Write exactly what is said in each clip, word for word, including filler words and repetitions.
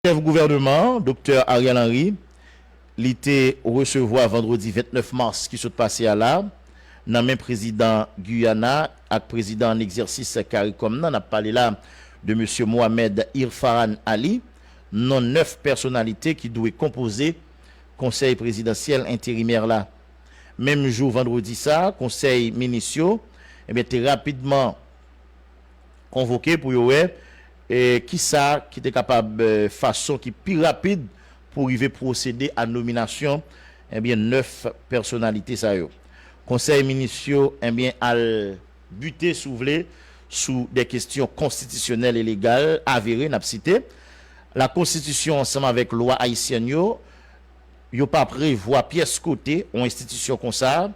Chèf gouvènman an, Doktè Ariel Henry, li te resevwa vandredi vennèf mas ki sot pase a la, nan men prezidan Guyana ak prezidan an egzèsis CARICOM nan, n ap pale la de mesye Mohamed Irfahan Ali, non nèf pèsonalite ki dwe konpoze konsèy prezidansyèl enterimè la. Menm jou vandredi sa a, konsèy minis yo, ebyen, te rapidman konvoke pou yo wè, e, kisa ki te kapab, e, fason ki pi rapid pou rive pwosede a nominasyon, ebyen, nèf pèsonalite sa yo. Konsèy minis yo, ebyen, al bite, si w vle, sou de kesyon konstitisyonèl e legal avere, n ap site, la konstitisyon ansanm avèk lwa ayisyèn yo, yo pa prevwa pyès kote yon enstitisyon konsa,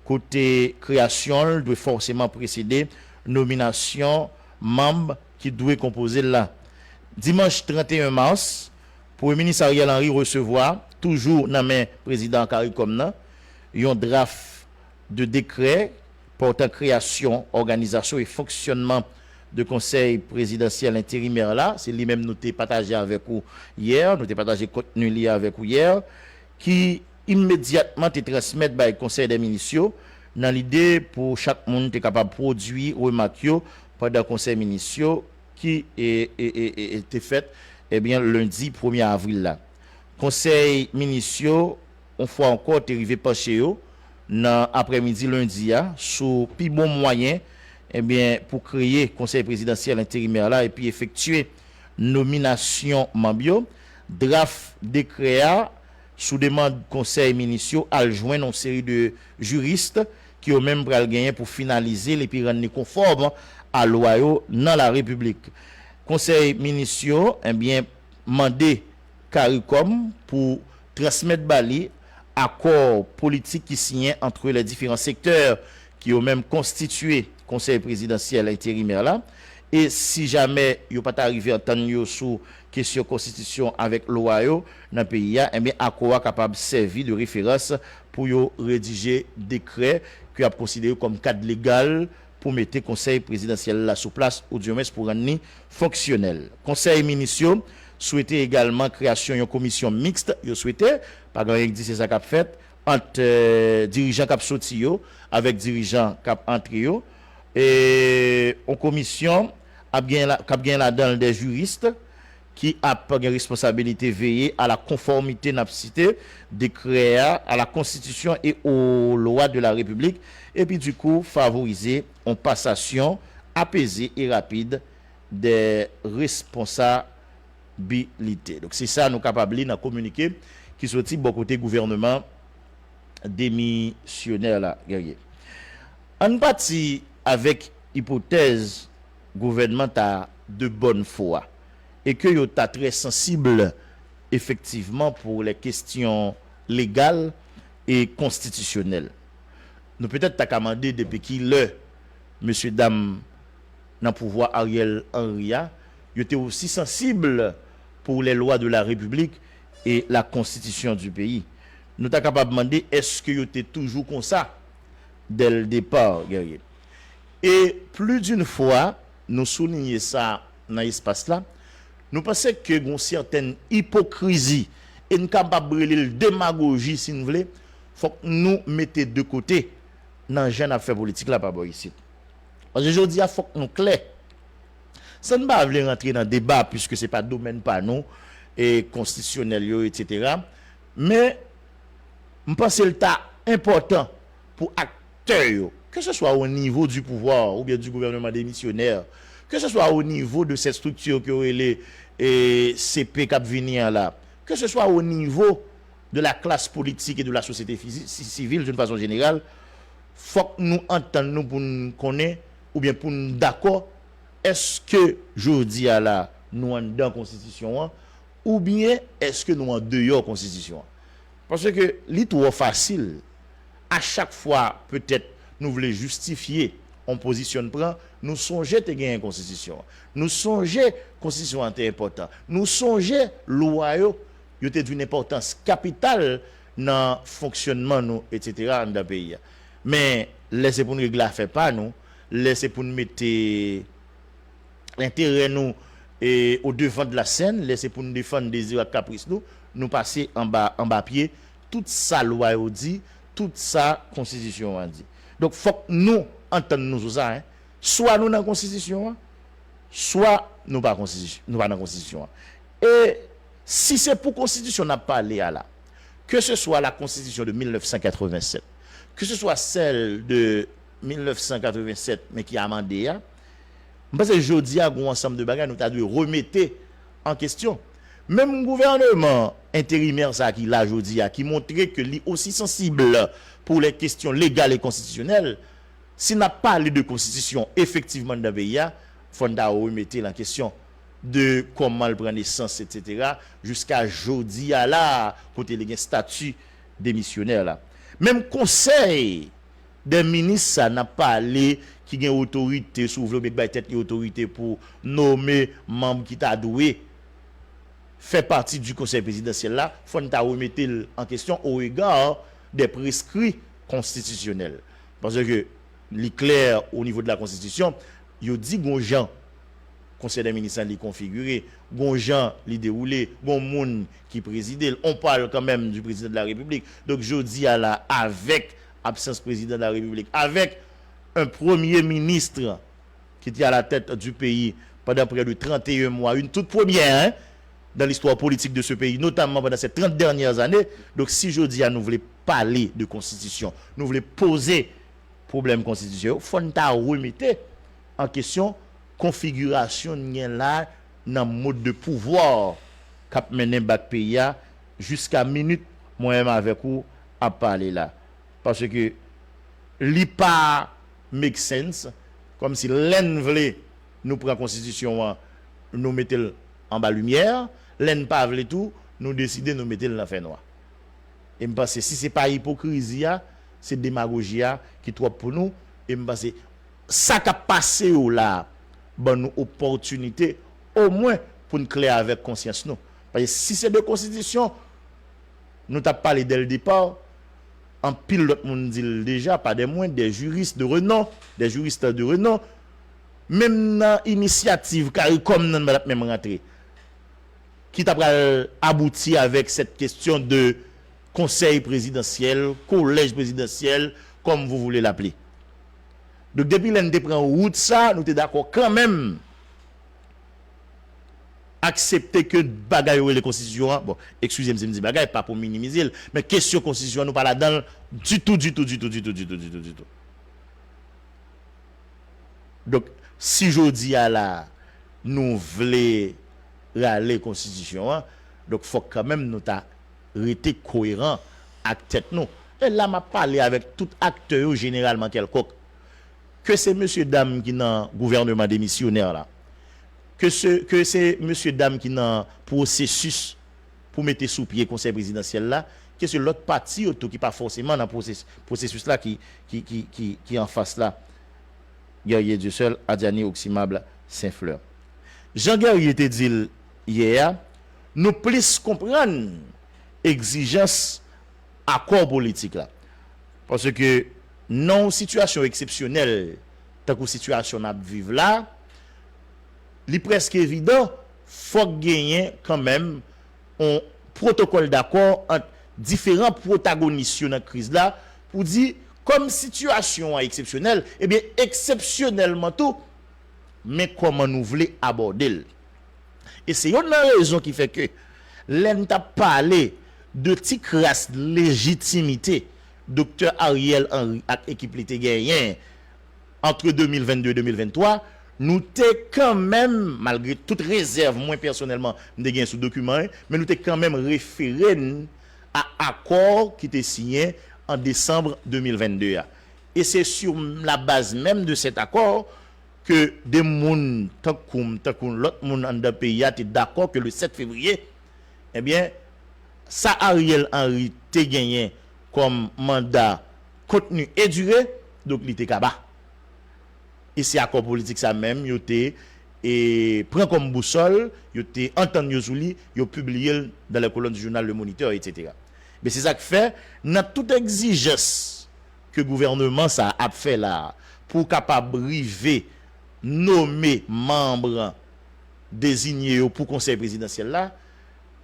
kote kreyasyon l dwe fòseman presede nominasyon manm ki dwe konpoze l la. Dimanch trannteyen mas, Premye Minis Ariel Henry resevwa, toujou nan men prezidan CARICOM nan, yon draf de dekrè pòtan kreyasyon, òganizasyon e fonksyònman de Konsèy Prezidansyèl Enterimè la. Se li menm nou te pataje avèk ou yè, nou te pataje kontni li avèk ou yè, ki imedyatman te transmèt bay Konsèy dè Minis yo, nan lide pou chak moun te kapab pwodui remak yo pandan Konsèy Minis yo ki, e, e, e, e, e te fèt, ebyen, lendi premye avril la. Konsèy minis yo, yon fwa ankò, te rive panche yo nan aprèmidi lendi a sou pi bon mwayen, ebyen, pou kreye Konsèy Prezidansyèl Enterimè la epi efektye nominasyon manm yo. Draf dekrè a, sou demann Konsèy minis yo, al jwenn yon seri de jiris ki yo menm pral genyen pou finalize l epi rann li konfòm a lwa yo nan la Repiblik. Konsèy minis yo, ebyen, mande CARICOM pou transmèt ba li akò politik ki siyen ant lè diferan sektè ki yo menm konstitye Konsèy Prezidansyèl Enterimè la. E si jamè yo pa ta rive antann yo sou kesyon konstitisyon avèk lwa yo nan peyi a, ebyen, akò a kapab sèvi de referans pou yo redije dekrè ke y ap konsidere kòm kad legal pou mete Konsèy Prezidansyèl la sou plas, oudimwens pou rann li fonksyonèl. Konsèy minis yo swete egalman kreyasyon yon komisyon miks, yo swete, pa gen anyen ki di se sa k ap fèt, ant, eh, dirijan k ap soti yo avèk dirijan k ap antre yo. E yon komisyon ap gen la, k ap gen ladan l de jiris ki ap gen responsabilite veye a la konfòmite, n ap site, dekrè a, a la konstitisyon e o lwa de la Repiblik, epi dikou favorize yon pasasyon apeze e rapid de responsabilite. Donk, se sa nou kapab li nan kominike ki soti bò kote gouvènman demisyonè la, Guerrier. Ann pati avèk ipotèz gouvènman ta de bòn fwa e ke yo ta trè sansib efektivman pou lè kesyon legal e konstitisyonèl. Nou petèt ta ka mande depi ki lè mesye dam nan pouvwa Ariel Henry a, yo te osi sansib pour les lois de la République et la constitution du pays. Nou ta kapab mande, èske yo te toujou konsa dès le départ, Guerrier? E pli d'une fwa, nou soulinye sa nan espas la, nou panse ke gon sètèn ipokrizi, e n kapab rele l demagoji si n vle, fòk nou mete de kote nan jan n ap fè politik la pa bò isit. Paske jodi a, fòk nou klè. San n pa vle rantre nan deba, piske se pa domèn pa nou, e konstitisyonèl yo, etsetera. Men, m panse l ta enpòtan pou aktè yo, ke se swa o nivo di pouvwa oubyen di gouvènman demisyonè, ke se swa o nivo de sèt strikti ke yo rele, e, C P k ap vini an la, ke se swa o nivo de la klas politik e de la sosyete fizi-, si-, sivil, d'une façon générale, fòk nou antann nou pou n konnen, oubyen pou n dakò, èske jodi a la, nou anndan konstitisyon an, oubyen èske nou andeyò konstitisyon an? Paske li twò fasil, a chak fwa, petèt, nou vle jistifye yon pozisyon n pran, nou sonje te genyen konstitisyon an. Nou sonje konstitisyon an te enpòtan. Nou sonje lwa yo, yo te di yon enpòtans kapital nan fonksyònman nou, etsetera, anndan peyi a. Men, lè se pou n regle afè pa nou, lè se pou n mete enterè nou e o devan de la sèn, lè se pou n defann dezi ak kapris nou, nou pase anba, anba pye tout sa lwa yo di, tout sa konstitisyon an di. Donk, fòk nou antann nou sou sa, en. Swa nou nan konstitisyon an, swa nou pa konstitisyon, nou pa nan konstitisyon an. E si se pou konstitisyon n ap pale a la, ke se swa la konstitisyon de mil nèf san katreven sèt, ke se swa sèl de mil nèf san katreven sèt, men ki amande a, m panse jodi a, gen yon ansanm de bagay nou ta dwe remete an kesyon. Menm gouvènman enterimè sa ki la jodi a, ki montre ke li osi sansib pou lè kesyon legal e konstitisyonèl, si n ap pale de konstitisyon efektivman anndan peyi a, fò n ta remete l an kesyon de kòman l pran nesans, etsetera, jiska jodi a la, kote li gen stati demisyonè la. Menm konsèy dè minis sa n ap pale, ki gen otorite, si w vle, oubyen k bay tèt li otorite pou nome manm ki ta dwe fè pati di konsèy prezidansyèl la, fò n ta remete l an kesyon o rega dè preskri konstitisyonèl. Paske li klè o nivo de la konstitisyon, yo di gon jan konsèy dè minis lan li konfigire, gon jan li dewoule, gon moun ki prezide l, on parle quand même du président de la République. Donk, jodi a la, avèk absans prezidan de la Repiblik, avèk un premier ministre ki te a la tèt du peyi pandan prè de trannteyen mwa, une toute première, hein, dans l'histoire politique de ce pays, notamment pendant ces trente dernières années. Donk, si jodi a nou vle pale de konstitisyon, nou vle poze pwoblèm konstitisyon yo, fò n ta remete an kesyon konfigirasyon n gen la nan mòd de pouvwa k ap mennen bak peyi a jiska minit mwen menm avèk ou ap pale la. Paske li pa make sense, kòmsi lè n vle nou pran konstitisyon an, nou mete l anba limyè, lè n pa vle tou, nou deside nou mete l nan fènwa. E m panse si se pa ipokrizi a, se demagoji a ki twòp pou nou. E m panse sa k ap pase yo la a ban nou opòtinite omwen pou n klè avèk konsyans nou. Paske si se de konstitisyon nou t ap pale dès le départ, anpil lòt moun di l deja, pa dè mwen, des juristes de renom, des juristes de renom, menm nan inisyativ CARICOM nan, n pa t ap menm rantre, ki ta pral abouti avèk cette question de konsèy prezidansyèl, kolèj prezidansyèl, comme vous voulez l'appeler. Donk, depi lè n te pran wout sa, nou te dakò kanmenm aksepte ke bagay yo rele konstitisyon an, bon, eskize m si m di bagay, pa pou m minimize l, men kesyon konstitisyon an, nou pa ladan l ditou, ditou, ditou, ditou, ditou, ditou, ditou. Donk, si jodi a la, nou vle rale konstitisyon an, donk fòk kanmenm nou ta rete koeran ak tèt nou. E la, m ap pale avèk tout aktè yo jeneralman kèlkonk. Ke se mesye dam ki nan gouvènman demisyonè la, ke se, ke se mesye dam ki nan pwosesis pou mete sou pye konsèy prezidansyèl la, ke se lòt pati yo tou ki pa fòseman nan pwoses-, pwosesis la ki, ki, ki, ki, ki anfas la, Guerrier Dieuseul, Adiani Oximable, Saint Fleur. Jan Guerrier te di l yè a, nou plis konprann egzijans akò politik la. Paske nan yon sitiyasyon eksepsyonèl, tankou sitiyasyon n ap viv la, li prèske evidan, fòk genyen kanmenm yon pwotokòl dakò ant diferan pwotagonis yo nan kriz la, pou di, kòm sitiyasyon an eksepsyonèl, ebyen, eksepsyonèlman tou, men kòman nou vle abòde l. E se youn nan rezon ki fè ke lè n t ap pale de ti kras lejitimite Doktè Ariel Henry ak ekip li te genyen ant de mil vennde e de mil venntwa, nou te kanmenm, malgre tout rezèv mwen pèsonèlman m te genyen sou dokiman yo, men nou te kanmenm refere n a akò ki te siyen an desanm de mil vennde a. E se sur la base même de cet accord ke de moun tankou m, tankou lòt moun anndan peyi a te dakò ke le sèt fevriye, ebyen, sa Ariel Henry te genyen kòm manda kontni e dire, donk li te kaba. E se akò politik sa menm yo te, e, pran kòm bousòl, yo te antann yo sou li, yo pibliye l dans les colonnes du journal Le Moniteur, etsetera. Men se sa k fè, nan tout egzijans ke gouvènman sa a ap fè la a, pou kapab rive nome manm deziye yo pou konsèy prezidansyèl la,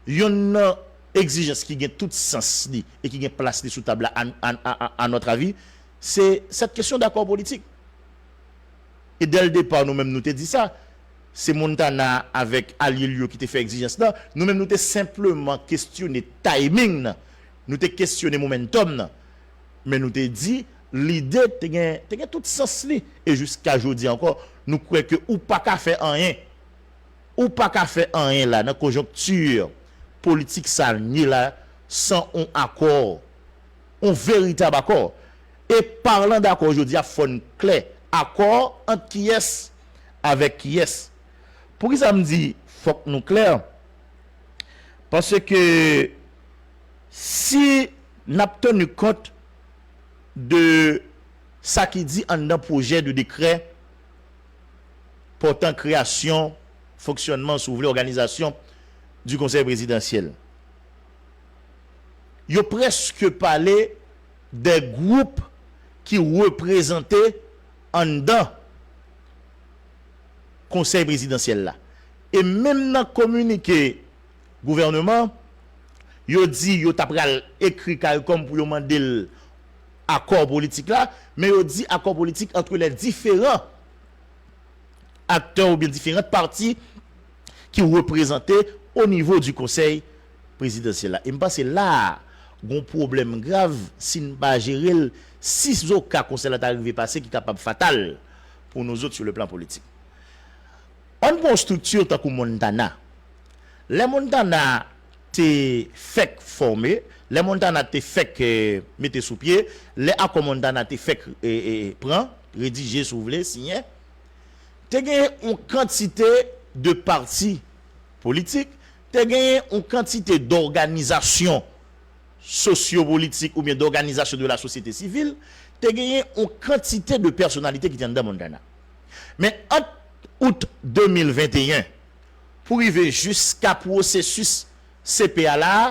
yonn nan egzijans ki gen tout sans li e ki gen plas li sou tab la, à, à, à, à notre avis, se cette question d'accord politik. E dès le départ, nou menm nou te di sa. Se Montana avèk alye l yo ki te fè egzijans lan. Nou menm nou te senpleman kestyone timing nan. Nou te kestyone momentum nan. Men nou te di, lide te gen, te gen tout sans li. E jiska jodi ankò, nou kwè ke ou pa ka fè anyen. Ou pa ka fè anyen la nan konjonkti politik sa n ye la san on akò, on veritab akò. E palan dakò jodi a, fò n klè. Akò ant kiyès avèk kiyès? Poukisa m di fòk nou klè? Paske si n ap teni kont de sa ki di anndan pwojè de dekrè pòtan kreyasyon, fonksyònman, si w vle, òganizasyon di konsèy prezidansyèl, yo prèske pale de gwoup ki reprezante anndan konsèy prezidansyèl la. E menm nan kominike gouvènman, yo di yo ta pral ekri CARICOM pou yo mande l akò politik la, men yo di accord politique entre les différents acteurs oubyen diferan pati ki reprezante o nivo di konsèy prezidansyèl la. E m panse la a, gon pwoblèm grav si n pa jere l, si zoka konsèy la ta rive pase ki kapab fatal pou nou zòt sou le plan politik. Ann pran yon estrikti tankou Montana. Lè Montana te fèk fòme, lè Montana te fèk, eh, mete sou pye, lè akò Montana te fèk, eh, eh, pran, redije, si w vle, siyen, te gen yon kantite de pati politik, te gen yon kantite dòganizasyon sosyopolitik oubyen d'organisation de la société civile, te genyen yon kantite de pèsonalite ki te anndan Montana. Men ant out de mil venteyen pou rive jiska pwosesis C P A la a,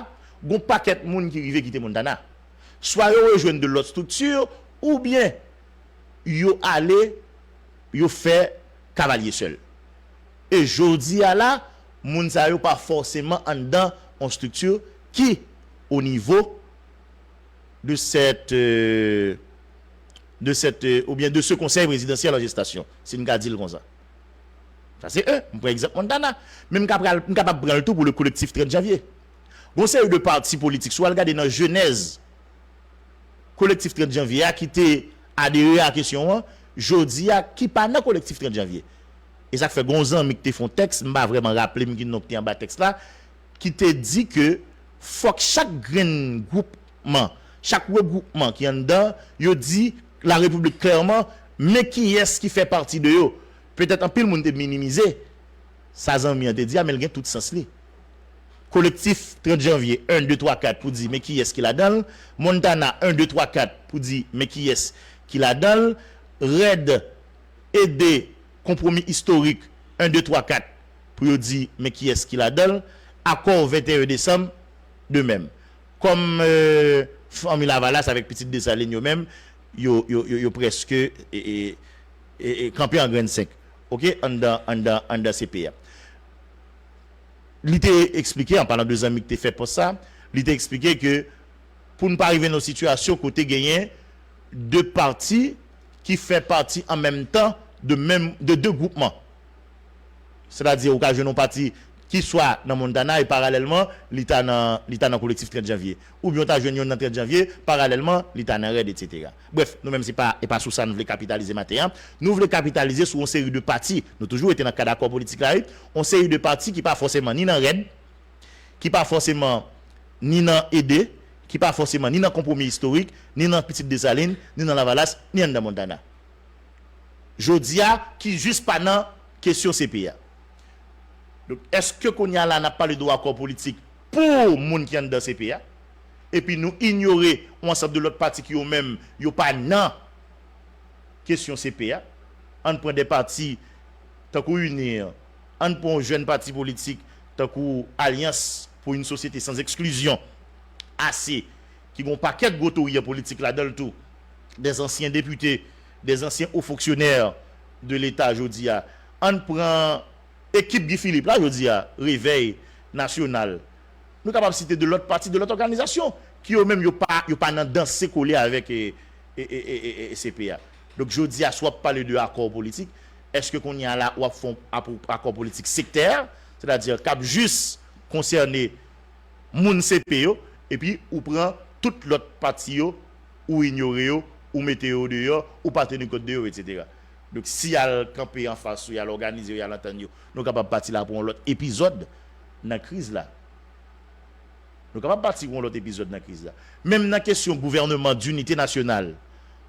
gon pakèt moun ki rive kite Montana. Swa yo rejwenn de lòt estrikti, oubyen yo ale, yo fè kavalye sèl. E jodi a la, moun sa yo pa fòseman anndan yon estrikti ki o nivo de cette, euh, de cette, euh, oubyen de ce konsèy prezidansyèl an jestasyon, si n ka di l konsa. Sa se en, m pran egzanp Montana. Men m ka pral, m kapab pran l tou pou le kolektif trant janvye. Gon seri de pati politik, si w al gade nan jenèz kolektif trant janvye a ki te adere a kesyon an, jodi a ki pa nan kolektif trant janvye. E sa k fè gon zanmi ki te fè yon tèks, m pa vrèman raple m ki non k te anba tèks la, ki te di ke fòk chak grenn gwoupman, chak regwoupman ki anndan, yo di Larepiblik klèman men kiyès ki fè pati de yo. Petèt anpil moun te minimize sa zanmi an te di a, men l gen tout sans li. Kolektif trant janvye, en, de, twa, kat pou di men kiyès ki ladan l. Montana, en, de, twa, kat pou di men kiyès ki ladan l. Rèd, Ede, Konpwomi Istorik, en, de, twa, kat pou yo di men kiyès ki ladan l. Akò venteyen desanm, de menm. Kòm, euh, fanmi Lavalas avèk pitit Desalin yo menm, yo, yo, yo, yo prèske, e, e, e, e, kanpe an grenn senk, oke, anndan, anndan, anndan C P A. Li te eksplike, an palan de zanmi ki te fè pòs sa, li te eksplike ke pou n pa rive nan yon sitiyasyon kote genyen de pati ki fè pati an menm tan de menm, de de gwoupman. Sètadi, ou ka jwenn yon pati ki swa nan Montana e paralèlman, li ta nan, li ta nan kolektif trant janvye. Oubyen ou ta jwenn youn nan trant janvye, paralèlman, li ta nan rèd, etsetera. Brèf, nou menm se pa, e pa sou sa nou vle kapitalize maten an. Nou vle kapitalize sou yon seri de pati. Nou toujou rete nan kad akò politik la, wi. Yon seri de pati ki pa fòseman ni nan rèd, ki pa fòseman ni nan Ede, ki pa fòseman ni nan Konpwomi Istorik, ni nan Pitit Desalin, ni nan Lavalas, ni anndan Montana. Jodi a, ki jis pa nan kesyon C P A. Donk, èske kounye a la n ap pale de akò politik pou moun ki anndan C P A? Epi nou inyore yon ansanm de lòt pati ki yo menm, yo pa nan kesyon C P A. Ann pran de pati tankou UNIR, ann pran yon jèn pati politik tankou Alliance pour une société sans exclusion, A C, ki gen yon pakèt gwo touryè politik ladan l tou, des anciens députés, des anciens hauts fonctionnaires de Leta jodi a. Ann pran ekip Guy Philippe la, jodi a, Revèy Nasyonal, nou kapab site de lòt pati, de lòt òganizasyon, ki yo menm yo pa, yo pa nan danse kole avèk e, e, e, e, e, e C P a. Donk, jodi a, si w ap pale de akò politik, èske kounye a la, w ap fè yon ap-, akò politik sektè, sètadi k ap jis konsène moun C P yo, epi ou pran tout lòt pati yo, ou inyore yo, ou mete yo deyò, ou pa teni kont de yo, etsetera. Donk, si y al kanpe anfas yo, y al òganize yo, y al antann yo, nou kapab pati la pou yon lòt epizòd nan kriz la. Nou kapab pati pou yon lòt epizòd nan kriz la. Menm nan kesyon gouvènman dinite nasyonal,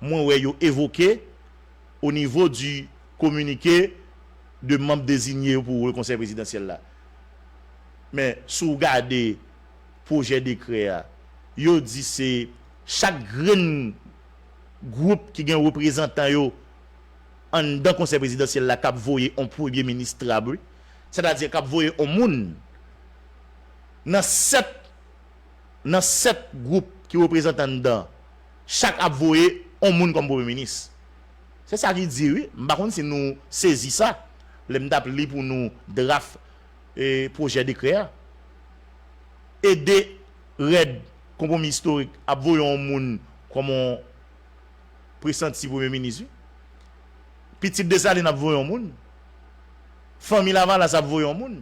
mwen wè yo evoke o nivo di kominike de manm dezinye yo pou Konsèy Prezidansyèl la. Men, si w gade pwojè dekrè a, yo di se chak grenn gwoup ki gen reprezantan yo anndan Konsèy Prezidansyèl la k ap voye yon premye minis trab, wi. Sètadi k ap voye yon moun nan sèt, nan sèt gwoup ki reprezante anndan, chak ap voye yon moun kòm premye minis. Se sa ki di, wi. M pa konn si nou sezi sa. Lè m t ap li pou nou draf, e, pwojè dekrè a. E de Rèd Konpwomi Istorik ap voye yon moun kòm yon presanti premye minis, wi. Pitit Desalin ap voye yon moun. Fanmi Lavalas ap voye yon moun.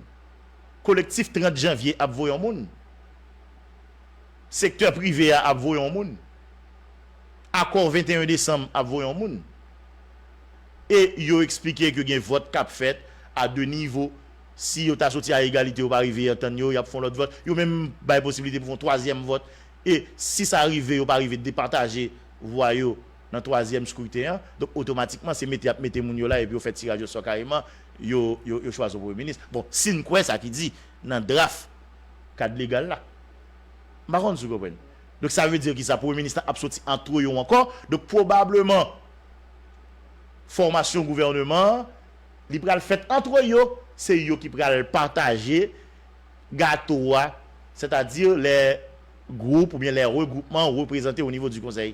Kolektif trant Janvye ap voye yon moun. Sektè prive a ap voye yon moun. Akò venteyen Desanm ap voye yon moun. E yo eksplike ke gen vòt k ap fèt a de nivo. Si yo ta soti a egalite, yo pa rive antann yo, y ap fè yon lòt vòt. Yo menm bay posiblite pou fè yon twazyèm vòt. E si sa rive, yo pa rive depataje vwa yo nan twazyèm skriten an, donk, otomatikman, se mete y ap mete moun yo la, epi yo fè tiraj osò kareman, yo, yo, yo chwazi yon premye minis. Bon, si n kwè sa ki di nan draf kad legal la. M pa konn si w konprann. Donk, sa vle di ki sa, premye minis la ap soti antre yo ankò. Donk, pwobableman, fòmasyon gouvènman an, li pral fèt antre yo. Se yo ki pral pataje gato a, sètadi lè gwoup oubyen lè regwoupman reprezante o nivo di konsèy.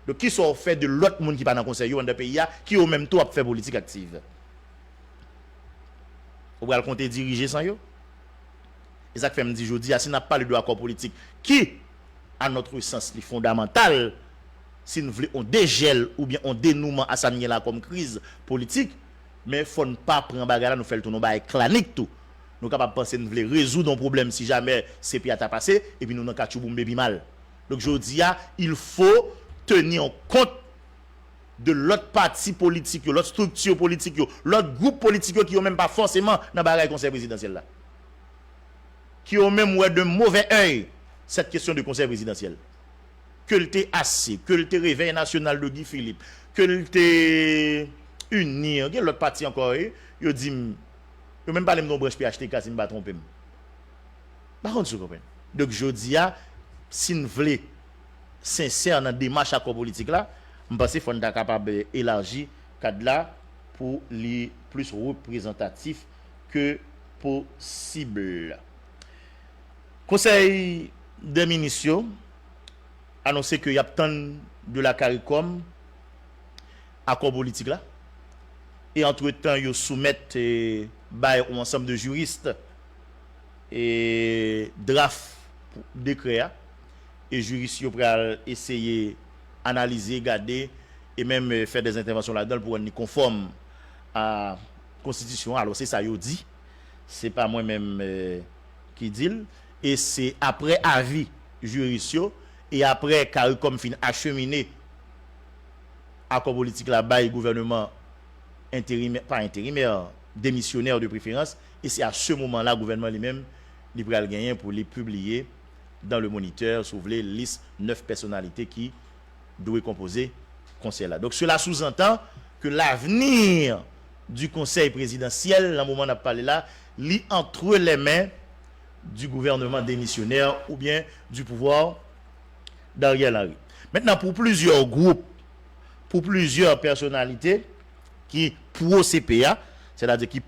Donk, kisa w fè de lòt moun ki pa nan konsèy yo anndan peyi a, ki yo menm tou ap fè politik aktiv? Ou pral konte dirije san yo? E sa k fè m di jodi a, si n ap pale de akò politik ki, à notre sens, li fondamantal, si n vle yon dejèl oubyen yon denouman a sa n gen la kòm kriz politik, men fò n pa pran bagay la, nou fè l tounen yon bagay klanik tou. Nou kapab panse n vle rezoud yon pwoblèm si jamè C P a ta pase, epi nou nan katchouboumbe pi mal. Donk, jodi a, il faut tenir compte de lòt pati politik yo, lòt estrikti politik yo, lòt gwoup politik yo ki yo menm pa fòseman nan bagay konsèy prezidansyèl la. Ki yo menm wè de move èy sèt kesyon de konsèy prezidansyèl. Ke l te ase, ke l te Revèy Nasyonal de Guy Philippe, ke l te UNIR, gen lòt pati ankò, wi, yo di m, yo menm pale m de yon branch P H T K, si m pa twonpe m. M pa konn si w konprann. Donk, jodi a, si n vle sensè nan demach akò politik la, m panse fò n ta kapab elaji kad la pou li plis reprezantatif ke posib. Konsèy dè minis yo anonse ke y ap tann de la CARICOM akò politik la. E antretan, yo soumèt, e, bay yon ansanm de jiris, e, draf dekrè a. E jiris yo pral eseye analize, gade, e menm, e, fè dè entèvansyon ladan l pou rann li konfòm a konstitisyon an. Alò, se sa yo di. Se pa mwen menm, e, ki di l. E se aprè avi jiris yo, e aprè CARICOM fin achemine akò politik la bay gouvènman enterimè, pa enterimè, demisyonè de preferans, e se a se moman la gouvènman li menm, li pral genyen pou li pibliye dans le Moniteur, si w vle, lis nèf pèsonalite ki dwe konpoze konsèy la. Donk, cela sous-entend que l'avenir du Conseil présidentiel, nan moman n ap pale la, li entre les mains du gouvernement démissionnaire ou bien du pouvoir d'Ariel Henry. Mentnan, pou plizyè gwoup, pou plizyè pèsonalite ki pwo C P a, sètadi ki